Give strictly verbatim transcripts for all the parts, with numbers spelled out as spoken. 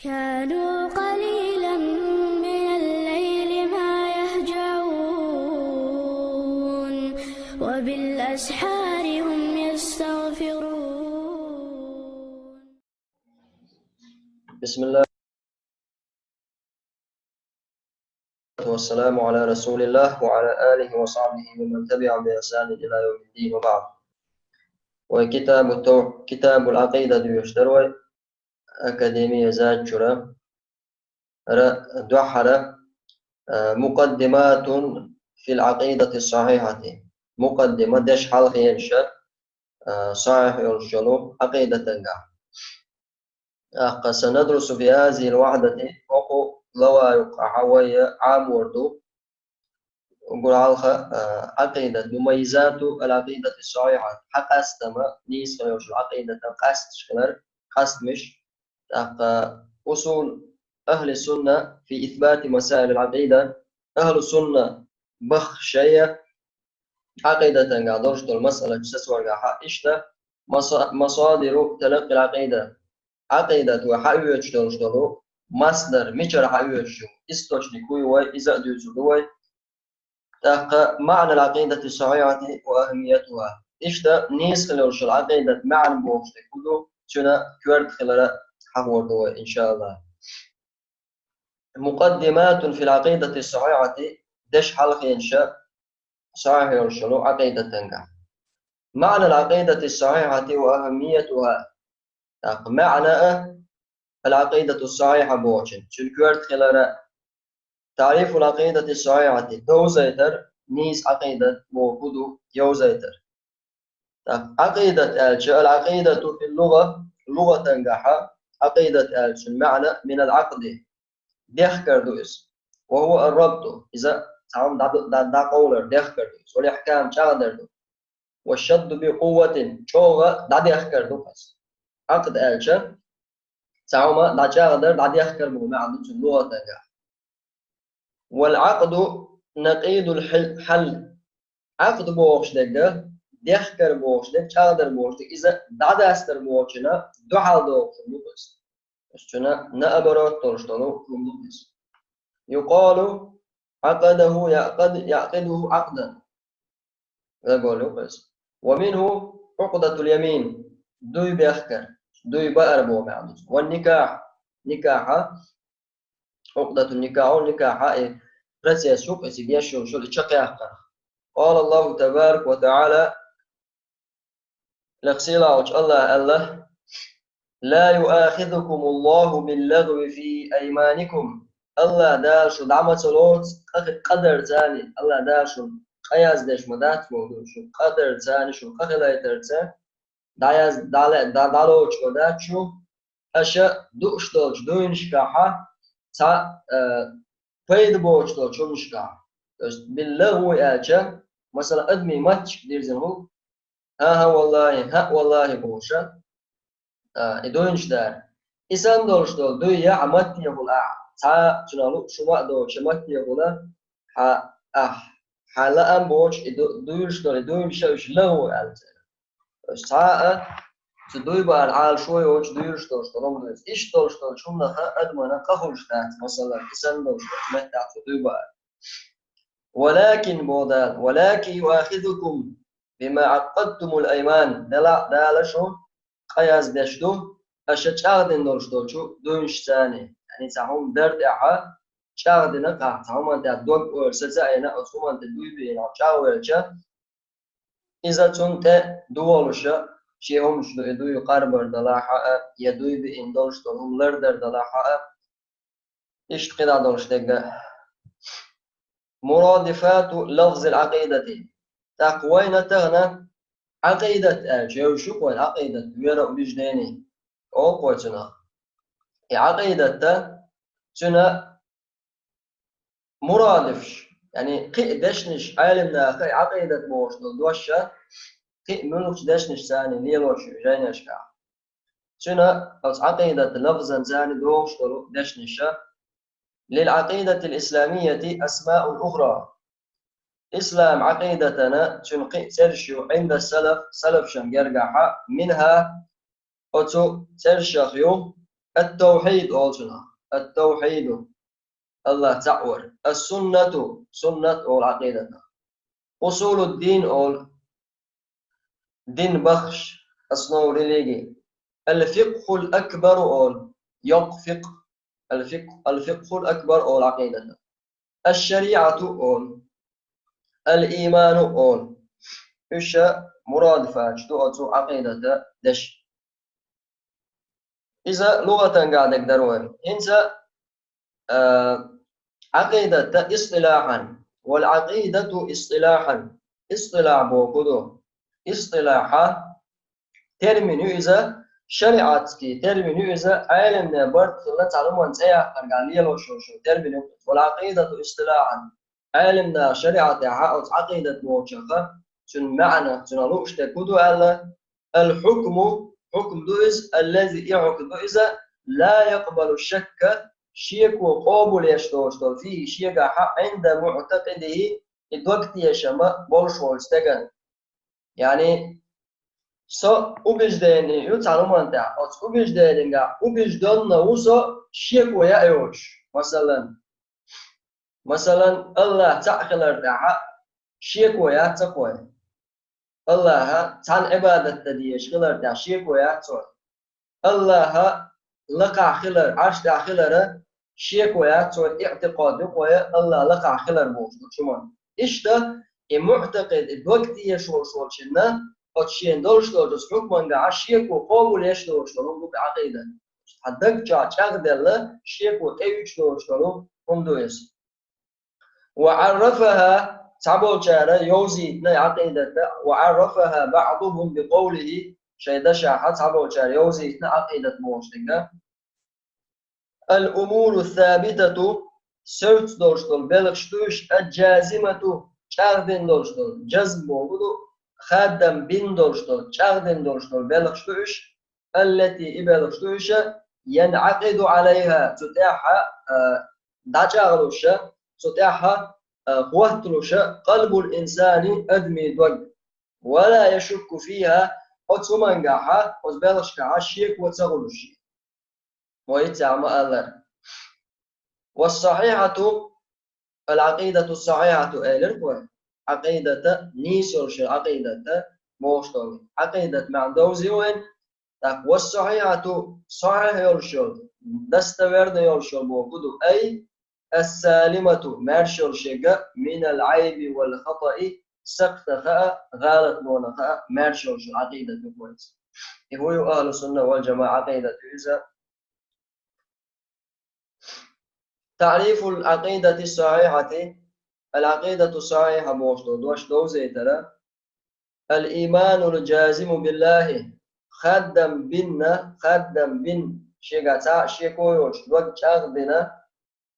كانوا قليلا من الليل ما يهجعون، وبالأسحار هم يستغفرون. بسم الله والصلاة والسلام على رسول الله وعلى آله وصحبه ومن تبعهم بإحسان إلى يوم الدين وبعد. وكتاب التو-، كتاب العقيدة يشتروي أكاديمية زاد شرا را دحرة، آه، مقدمات في العقيدة الصحيحة. مقدمة دش حلقة ينشأ، آه، صحيح ينشلو عقيدة تنقع. أخ سندرس في هذه الوحدة وقو لوايق عوية عام وردو. وقول عالخة، آه، عقيدة مميزات العقيدة الصحيحة. حق أستمع نيس خيوش العقيدة قاست شكلر، قاست مش. تاقا أصول أهل السنة في إثبات مسائل العقيدة. أهل السنة بخ شيء عقيدة تنقع درشت المسألة جسس ورقع حق إشتا مصا-، مصادر تلقي العقيدة. عقيدة وحق يوجد درشت له مصدر مجر حق يوجد، источник هو إذا دوزو هو. تاقا معنى العقيدة الصحيحة وأهميتها. إشتا نيس خلال شو العقيدة معنى بوش تكودو، شنا كورت خلال حق وردو إن شاء الله. مقدمات في العقيدة الصحيحة، دش حلقة إن شاء صحيح يرشلو عقيدة تنقع. معنى العقيدة الصحيحة وأهميتها. تاق معنى العقيدة الصحيحة بوشن. شن كورت خلال تعريف العقيدة الصحيحة. دوزيتر نيس عقيدة بوكودو يوزيتر. عقيدة آلشا، العقيدة في اللغة، لغة تنقحة، عقيدة آلشا، المعنى من العقد، ديخكر دوس، وهو الربط، إذا تعم دا، دا، دا قولر ديخكر دوس، والإحكام شاغدر دوس، والشد بقوة، شوغا دا ديخكر دوس. عقد آلشا، تعم دا شاغدر دا ديخكر بو، معنى لغة تنقحة. والعقد نقيض الحل. عقد بوغش دقة، ديخكر بوغش دقة، شاغدر بوغش دقة، إذا دعداستر بوغشنا، دعال دوغش دقة. أشتنا نأبرو تولش دولو كم دقة. يقال عقده يعقد، يعقده عقدا. ومنه عقدة اليمين. دوي بيخكر. دوي بأر بو معنى. والنكاح. نكاح عقدة النكاح، نكاح، إيه، процесс شوق، إيه، بيشو، شو، إيه، شقي أخر. قال الله تبارك وتعالى، لخسيلا وش الله، الله، لا يؤاخذكم الله باللغو في أيمانكم. الله دار شو دعمة لوت، قدر ثاني، الله دار شو قياس ديش مدات، شو قدر ثاني، شو قخلايتر ثاني. دعياز، دعلا-، دع-، دعلوش وداتشو، أشا دوش دولش دوينشكاحا، تا، آه، بيد بوش دولش ونشكاحا. То есть باللغو آلشا، مثلا أدمي ماتش ديرزن هو، ها ها والله، ها والله بوشا، آه، إدوينش دار. إسان دولش دول، دوي يا عمتي يقول آه، تا، شنالو، شما دولش متي يقول آه، ها، آه، ها لا أم بوش، إدو-، دوينش دول، إدوينش، إش لغو آلشا. ساعة تدوي بار عال شوي وش دويرش دوش تلوم دويس. إيش دوش دوش هم نخا أدمنا قهوش تحت مثلا إسان دوش دوش مهتع تدوي بار. ولكن بودان، ولكن يؤاخذكم بما عقدتم الأيمان. دلا، دلا شو؟ قياس دشتو. أشا چاغدن دوش دوشو دوينش ثاني. يعني ساهم درد أحا چاغدن قاعد ساهم أنت دوك أورسة زعينا أصوم أنت دوي بينا چاغ ورچا. إذا تنت دولشا، شيهم شدو إدو يقار بردلاحا، يدوي بإن دولش دولهم لردر دلاحا، إشتقدا دولش دقا. مرادفات لفظ العقيدة. تقوين تغنى عقيدة آل، شو شو قوي عقيدة، ويرا وبجديني. أو قوي تنا. إي عقيدة تا، تنا مرادفش، يعني، قي دشنش عالم ناخي عقيدة بوش دول دوشة، قي ملوش دشنش ثاني ليلوش جاينش كا. شنا، بس عقيدة لفظا ثاني دوش دول دشنشة. للعقيدة الإسلامية أسماء أخرى. إسلام عقيدتنا تنقي ترشو عند السلف، سلف شن جرجحة، منها أتو ترشخيو Ат-тавхьид олу цунах. Ат-тавхьиду. Аллах цхьаъ вар. Ас-суннату. Суннат олу Ӏакъидатах. Усулуддин олу. Дин бахш. Основы религии. Ал-фикъхул акбару олу. Йоккха фикъх. Ал-фикъ-, ал-фикъхул акбар олу Ӏакъидатах. Аш-шариӀату олу, ал-ийману олу. Уьш мурадифаташ ду оцу Ӏакъидата деш. Иза лугӀатан гӀадагдар вай. ХӀинца, а, Ӏакъидата истилахьан, вал Ӏакъидату истилахьан. Истилахь боху ду. Истилахьа термин ю иза, шариатский термин ю иза, Ӏеламнаха барт хилла цхьана хӀуманна цӀе яккхарга лелош йолу термин ю. Вал Ӏакъидату истилахьан. Ӏеламнаха шариатехьа оцу Ӏакъидат бохучуха, цуьнан маьӀна, цуьнан лууш дерг хӀун ду аьлла, ал-хьукму, хьукм ду иза, аллази, и хьукм ду иза, ла якъбалу шакка, шеко къобалъеш доцуш долу, фийхи, шегахьа, Ӏинда муӀтакъидихи, и дог тешам болуш волчу стеган. Яъни, со убеждение ю цхьана хӀуманна тӀехь, оцу убеждениега убеждённо ву со шеко яа йолуш. Масалан, масалан, Аллах цхьаъ хилар тӀехьа шеко яц цо кхой. Аллаха цхьаьна Ӏибадат дан дезаш хилар тӀехь шеко яц цо. Аллаха лакхахь хилар, Ӏарш тӀехь хилара шеко яц цо, иӀтикъад ю кхой, Аллах лакхахь хилар бохуш долчу хӀуманна. Иштта и муӀтакъид, и дог тешаш волчунна, оцу шена долуш долчу хьукмангахьа шеко къобалъеш долуш долу хӀума ду Ӏакъида. Хьан даг чохь чӀагӀделла, шеко тӀеюьйцуш долуш долу хӀума ду иза. Ва Ӏаррафаха, цхьаболчара йовзийтина Ӏакъидата, ва Ӏаррафаха баъдухум бикъовлихи, шайн дашахьа цхьаболчара йовзийтина Ӏакъидат бохуш дерг. Ал-умуру сабитату, севц долуш долу белхаш ду уьш, аджазимату, чӀагӀдина долуш долу, джазм боху ду, хаддам бина долуш долу, чӀагӀдина долуш долу белхаш ду уьш, аллати, и белхаш ду уьш, янӀакъиду Ӏалайха, цу тӀехьа, а, дӀачӀагӀлуша, цу тӀехьа, а, хӀотталуша, къалбул инсани, адамийн дог. Ва ла яшукку фиха, оцу хӀумангахьа, оцу белхашкахьа шеко ца хуьлуш. Вай цхьа ма-аллара. Ва сахьихьату, ал-Ӏакъидату сахьихьату элира вай. Ӏакъидата, нийса йолуш йолу Ӏакъидата бохуш долу. Ӏакъидат маьӀна довзий вайн, тӀаккха ва сахьихьату, сахьихь йолуш йолу, достоверно йолуш йолу боху ду. Ай, ас-салимату, маьрша йолуш ерг, минал Ӏайби вал хатаи, сакхтаха а, гӀалатлонаха а маьрша йолуш йолу Ӏакъидат ю вайца. И хӀун ю ахӀлу сунна вал жамаӀа Ӏакъидат ю иза. ТаӀрифул Ӏакъидати сахьихьати, ал-Ӏакъидату сахьихьа бохуш долу дош довзийтара, ал-ийманул джазиму биллахи, хаддам бина, хаддам бин, шега цхьа а шеко йоцуш, дог чӀагӀдина,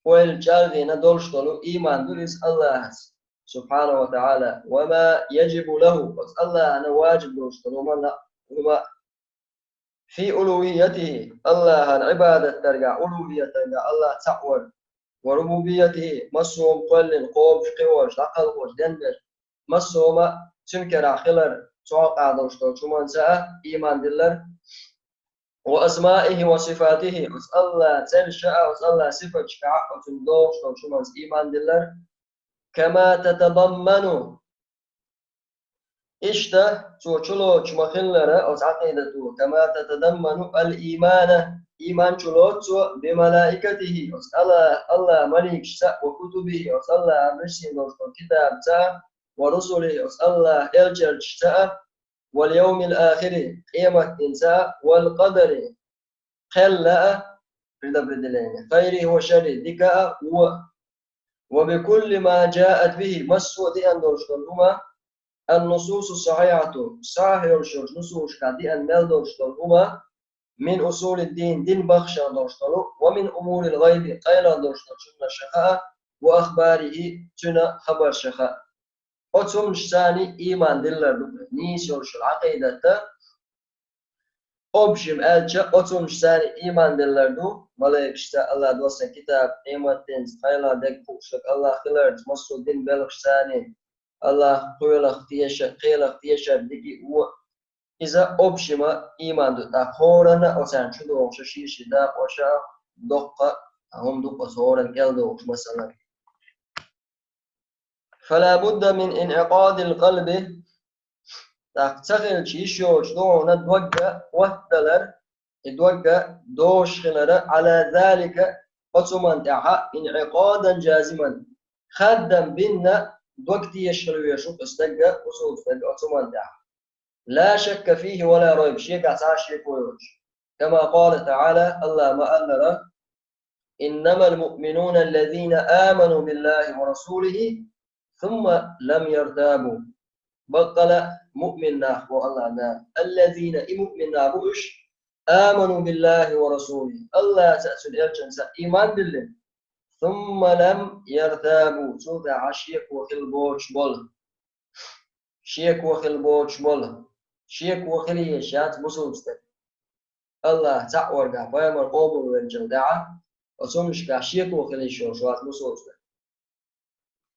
ойла чӀагӀйина долуш долу ийман ду иза Аллахьаца, субхьанаху ва таӀала, ва ма яжибу лаху, оцу Аллахьана важиб долуш долу хӀума, хӀума, фи улугьиятихи, Аллахьан Ӏибадат даргахь, улугьият даргахь Аллах цхьаъ вар, ва рубубиятихи, массо а хӀума кхоьллина, кхобуш, кхиош, дӀакхалхош, денбеш, массо а хӀума цуьнан керахь хилар, цу хьокъехь долуш долчу хӀуманца а ийман диллар, ва асмаихи ва сифатихи, оцу Аллахьан цӀерашка а, оцу Аллахьан сифаташка а, оцунна догӀуш долчу хӀуманца ийман диллар, кама татадамману, иштта, цо чулоцуш ма-хиллара, оцу Ӏакъидато, кама татадамману ал-иймана, ийман чулоцу цо, бималаикатихи, оцу Алла-, Аллахьан маликашца, ва кутубихи, оцу Аллахьан вуьшта долуш долу китабца, ва русулихи, оцу Аллахьан элчанашца, вал йовмил ахири, къематдинца, вал къадари, кхел а, предопределение, хайрихи ва шаррихи, дика а, вон а. Ва бикулли ма джаат бихи, массо а деана долуш долу хӀума, ан-нусусу сахьихьату, сахьихь йолуш йолчу нусусашкахь деана мел долуш долу хӀума, мин усулид-дин, дин бахшех долуш долу, ва мин умурил гӀайби, къайлагӀа долуш долчу хӀуманашха а, ва ахбарихи, цуьнан хабаршха а. Оцу хӀуманашца ийман диллар ду, нийса йолуш йолу Ӏакъидата, общем аьлча, оцу хӀуманашца ийман диллар ду, малайкашца, Аллахьан доссийна китаб, къематденца, къайлагӀа дерг, хууш дерг Аллах хиларца, массо а дин белхашца, Аллах кхелах теша-, кхелах тешар, дика а, вон а. Иза общий иман ду, тӀаккха хӀоранна оцарна чу догӀуш ши-ши дакъа, оша доккха, а хӀума ду оцу хӀоранна кӀел догӀуш, масала. فلا بد من انعقاد القلب, тӀаккха ца хилча йиш йоцуш ду хьуна догга оттадалар, и догга дозуш хилара, على ذلك, оцу хӀуманна тӀехьа, انعقادا جازما, хаддам бинна дог тешаш хила везаш ву-кх и стаг, усулчу стаг оцу хӀуманна тӀехьа. لا شك فيه ولا ريب, шегахь цхьа а шеко йоцуш. كما قال تعالى, АллахӀа ма-аллара: إنما المؤمنون الذين آمنوا بالله ورسوله ثم لم يرتابوا. Баккъала муъмин нах боху АллахӀа Дала. الذين, и муъмин нах бу уьш, آمنوا بالله ورسوله, АллахӀаца а, цуьнан элчанца а иман диллина. ثم لم يرتابوا, цул тӀаьхьа шеко хила боцуш болу. Шеко хила боцуш болу. Шеко хила езаш яц бусулба стаг. АллахӀ цхьаъ варгахь, пайхамар къобалвеллачул тӀаьхьа, оцу хӀуманашкахь шеко хила йиш йолуш вац бусулба стаг.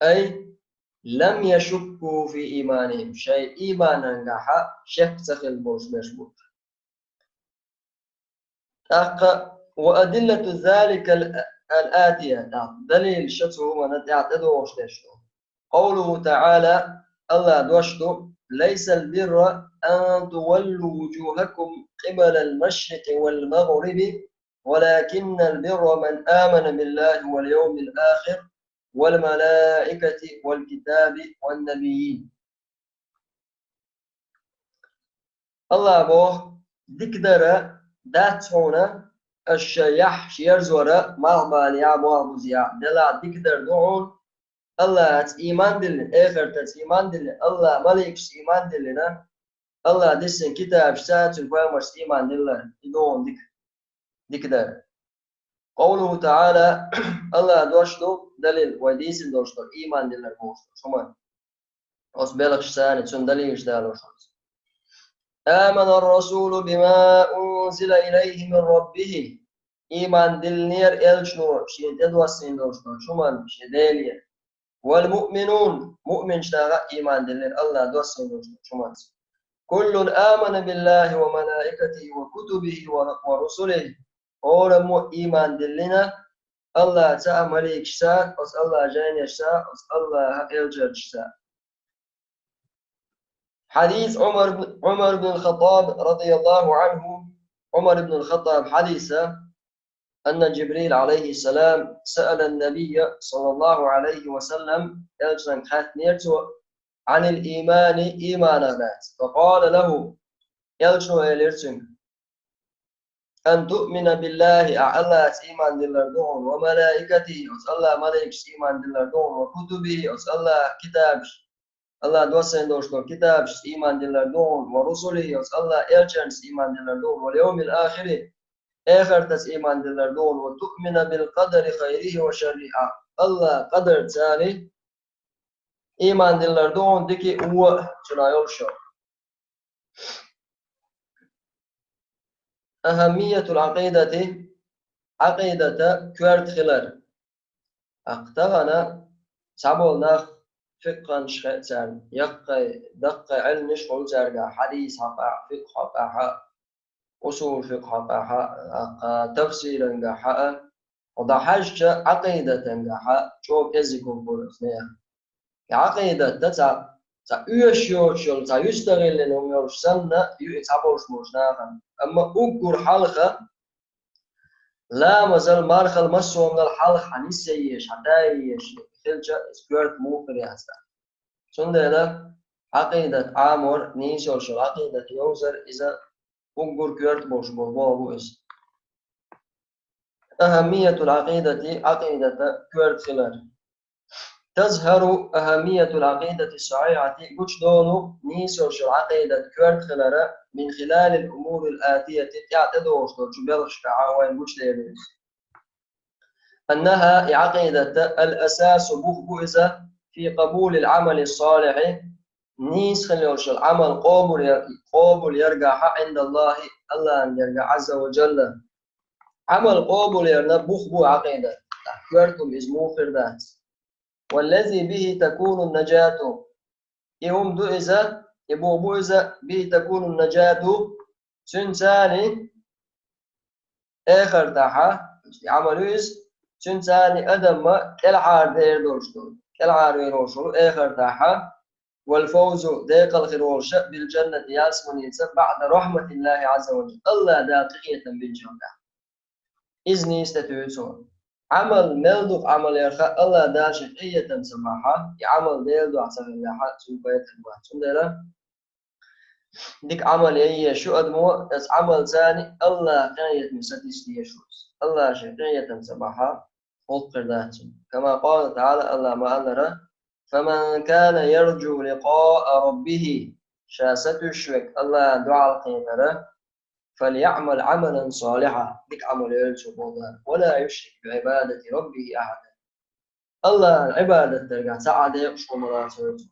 أي لم يشكوا في إيمانهم, шайн ийманангахьа шек ца хила болуш берш бу. ТӀаккха, وأدلة ذلك الآتية, тӀаккха далилаш оцу хӀуманна тӀехь тӀедогӀуш дерш ду. قوله تعالى, АллахӀа дош ду: ليس البر أن تولوا وجوهكم قبل المشرق والمغرب ولكن البر من آمن بالله واليوم الآخر والملائكة والكتاب والنبيين. АллахӀа боху: дика дар дац хьуна, аша шайн яххьаш ерзор, малхбалехь, болх бузехь, делахь дика дар ду хьуна, АллахӀаца ийман диллина, эхартаца ийман диллина, АллахӀан маликашца ийман диллина, АллахӀан дисина китабашца, цуьнан пайхамаршца ийман диллар, и ду хьуна дика, дика дар. قوله تعالى, АллахӀа дош ду, далил, вай дийцина долуш долу ийман диллар бохуш долуш хӀума. Оцу белхашца, цунна далилаш далош ву иза. آمن الرسول بما أنزل إليه من ربه. Ийман диллинера элчано шена тӀедоссийна долуш долчу хӀуманна, шен Делера. والمؤمنون, муъминаш наха а ийман диллира АллахӀа доссийна долчу хӀуманца. كل آمن بالله وملائكته وكتبه ور-، ورسله. ХӀораммо ийман диллина АллахӀаца а, маликашца а, оцу АллахӀан жайнашца а, оцу АллахӀан элчанашца а. حديث عمر بن، عمر بن الخطاب رضي الله عنه, Ӏумар ибн ал-Хаттаб хьадиса, أن جبريل عليه السلام سأل النبي صلى الله عليه وسلم, элчанга хаьттинера цо, عن الإيمان, ийманах лаьцна. فقال له, элчано элира цуьнга: أن تؤمن بالله, ахь АллахӀаца ийман диллар ду хьуна, وملائكته, оцу АллахӀан маликашца ийман диллар ду хьуна, وكتبه, оцу АллахӀан китабашца, АллахӀа доссийна долуш долу китабашца ийман диллар ду хьуна, ورسله, оцу АллахӀан элчанашца ийман диллар ду хьуна, واليوم الآخر, эхартаца ийман диллар ду хьуна, وتؤمن بالقدر خيره وشره, ахь АллахӀан къадарца ийман диллар ду хьуна, дика а, вон а цунах йолуш йолу. أهمية العقيدة, Ӏакъидата коьрта хилар. ТӀаккха тахана цхьаболу нах фикъханаш хеа царна, яккхий, даккхий Ӏилманаш хуьлу цаьргахь, хьадис хьокъехь, фикъх хьокъехь, усул фикъх хьокъехь, тӀаккха тафсирангахь а, хьо дӀахьаьжча, Ӏакъидатангахь а чӀогӀа кӀезиг хӀума хуьлу оцу нехан. И Ӏакъидат цхьа, цхьа оьшуш йоцуш йолу, цхьа юьстахиллина хӀума йолуш санна, ю и цхьаболуш болчу нахана. Амма уггар хьалха, ламазал, мархал, массо а хӀуманал хьалха хьан нисъеш, хьан тӀаеш хилча, иза коьрта муха хир яц тӀаккха. Цундела Ӏакъидат Ӏамор, нийса йолуш йолу Ӏакъидат йовзар, иза уггар коьрта болуш болу боху иза. أهمية العقيدة, Ӏакъидата коьрта хилар. تظهر أهمية العقيدة الصحيحة, гучудолу нийса йолуш йолу Ӏакъидат коьрта хилар, من خلال الأمور الآتية, тӀаьхьа тӀедогӀуш долчу белхашкахь вайна гучудер ду иза. أنها, и Ӏакъидат, الأساس, бух бу иза, في قبول العمل الصالح, нийса хила йолуш йолу Ӏамал къобул яр-, къобул яргахь, عند الله, АллахӀан гергахь, عز وجل. Ӏамал къобул ярна бух бу Ӏакъидат, тӀаккха коьрта хӀума иза муха хир дац. والذي به تكون النجاة. И хӀума ду иза, И боху бу иза: «به تكون النجاة», цуьнан царна эхартахьа, и Ӏамал ю иза, цуьнан царна адам кӀелхьара дер долуш долу, кӀелхьара вер волуш волу эхартахьа, «والفوز», декъала хир волуша, «بالجنة», ялсаманица, «بعد رحمة الله عز وجل», АллахӀ Дала къинхетам бинчул тӀаьхьа. Иза нийса тӀе туьйцу. Ӏамал мел дукха Ӏамал ярха, АллахӀ Дала шен къинхетам ца бахьа, и Ӏамал Делан дуьхьа ца хилла хьа, цуьнан пайда бац. Цундела дика Ӏамал ян еза шу адамо, аса Ӏамал царна АллахӀ къинхетаме сатийса дезаш ву иза. АллахӀ шен къинхетам ца бахьа, хӀуллакх хир дац цуьнан. كما قال تعالى, АллахӀ ма-аллара: «فمن كان يرجو لقاء ربه», ша сатуьйсуш верг АллахӀан дуьхьал кхетара, «فليعمل عملا صالحا», дика Ӏамал йойла цо боху Дала, «ولا يشرك بعبادة ربه أحدا». АллахӀан Ӏибадат даргахь цхьа а декъашхо ма лацара цо.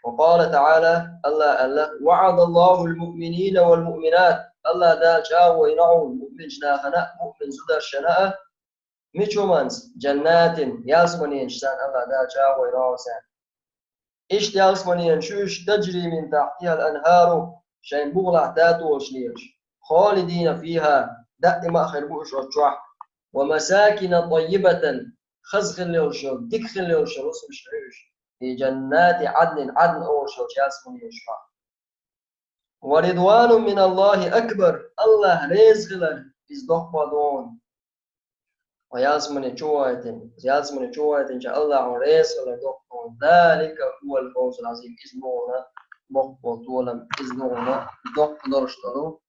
وقال تعالى, АллахӀ аьлла: «وعد الله المؤمنين والمؤمنات», АллахӀ Дала чӀагӀо йина хьуна муъминчу нахана а, муъмин зударшна а, мича хӀуманца, «جنات», ялсаманенаш царна АллахӀ Дала чӀагӀо йина хьуна царна. Иштта ялсаманенаш ю уьш, «تجري من تحتها الأنهار», шайн бухахь татолаш лелаш, «خالدين فيها», даима а хир бу уьш оцу чохь, «ومساكن طيبة», хаза хилла йолуш йолу, дика хилла йолуш йолу хӀусамаш хир ю уьш, «في جنات عدن», Ӏадн олуш йолчу ялсаманенаш чохь. «ورضوان من الله أكبر», АллахӀ реза хилар, иза доккха ду хьуна. Ва ялсамане чу вахийтина, ялсамане чу вахийтинчу АллахӀан реза хилар доккха ду хьуна. «ذلك هو الفوز العظيم», иза ду хьуна боккха болу толам, иза ду хьуна доккха долуш долу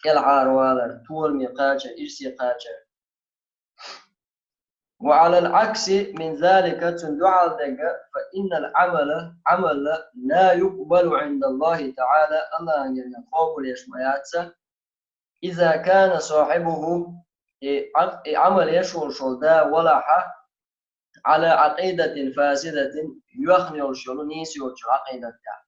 кӀелхьара валар, толаме кхачар, ирсе кхачар. «وعلى العكس من ذلك», цуьнан дуьхьал дерг, «فإن العمل», Ӏамал, «لا يقبل عند الله تعالى», АллахӀан гергахь къобалъеш ма яц, «إذا كان صاحبه», и Ӏа-, и Ӏамал еш волуш волу да валахьа, «على عقيدة فاسدة», йоьхна йолуш йолу нийса йоцучу Ӏакъидат тӀехь.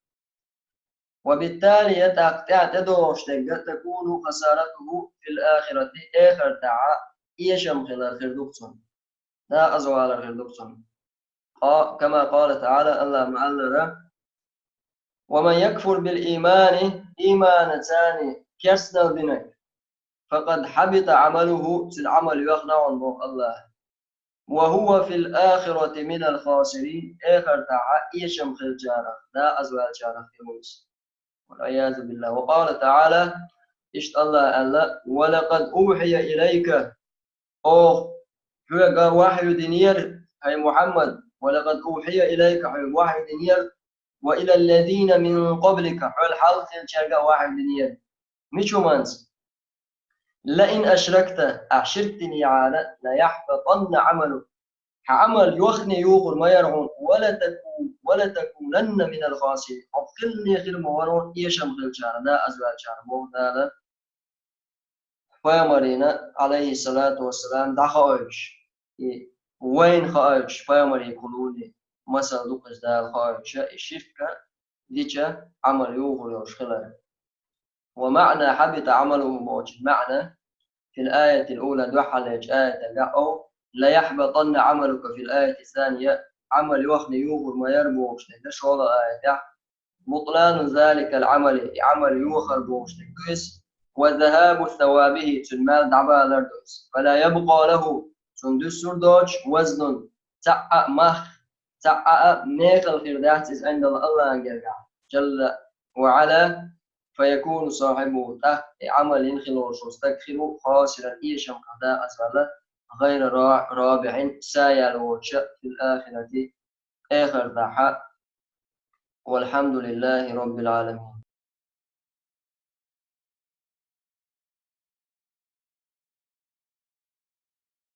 «وبالتالي», тӀаккха тӀаьхьа тӀедогӀуш дерг, «تكون خسارته في الآخرة», эхартахь эшам хилар хир ду-кх цунна, декъаза валар хир ду-кх цунна. Къа-, «كما قال تعالى», АллахӀ ма-аллара: «ومن يكفر بالإيمان», иймана царна керстанал динарг, «فقد حبط عمله», цуьнан Ӏамал йоьхна хьуна боху АллахӀа. «وهو في الآخرة من الخاسرين», эхартахь эшам хиллачарах, декъаза ваьллачарах хир ву иза. والعياذ بالله. وقال تعالى, иштта АллахӀа аьлла: «ولقد أوحي إليك», оха хьоьга вахью динера, хӀай Мухьаммад, «ولقد أوحي إليك», хьоьга вахью динера, «وإلى الذين من قبلك», хьол хьалха хиллачаьрга а вахью динера. Мича хӀуманца? «لئن أشركت», ахь ширк динехьара, «ليحبطن عملك», хьан Ӏамал йоьхна юхур ма яра хьуна, «ولتكو-, ولتكونن من الخاسرين», хьо хилла хир ма вара хьуна эшам хиллачарах, декъаза ваьллачарах, боху Дала. Пайхамарна, Ӏалайхиссалату вассалам, дӀахоуьйтуш, и вайна хоуьйтуш, пайхамарийн кхулуне масал ду-кх иза Дала хоуьйтуш, и ширк дича Ӏамал юхур йолуш хилар. «ومعنى حبط عمله» бохучун маьӀна, «في الآية الأولى», дуьххьарлечу аятехь, «أو ليحبطن عملك في الآية الثانية», Ӏамал йоьхна юхур ма яра бохуш дерг, шолгӀа аятехь, «بطلان ذلك العمل», и Ӏамал йохар бохуш дерг ду иза, «وذهاب ثوابه», цуьнан мел дӀабалар ду иза, «فلا يبقى له», цунна дуьсур доцуш, «وزن», цхьа а мах, цхьа а мехала хир дац иза, «عند الله», АллахӀан гергахь, «جل وعلا», «فيكون صاحبه», тӀаккха и Ӏамал йина хилла волуш волу стаг хир ву, «خاسرا», эшам хилла, декъаза ваьлла, «غير را-, رابح», са яьлла воцуша, «في الآخرة», эхартахь. «والحمد لله رب العالمين».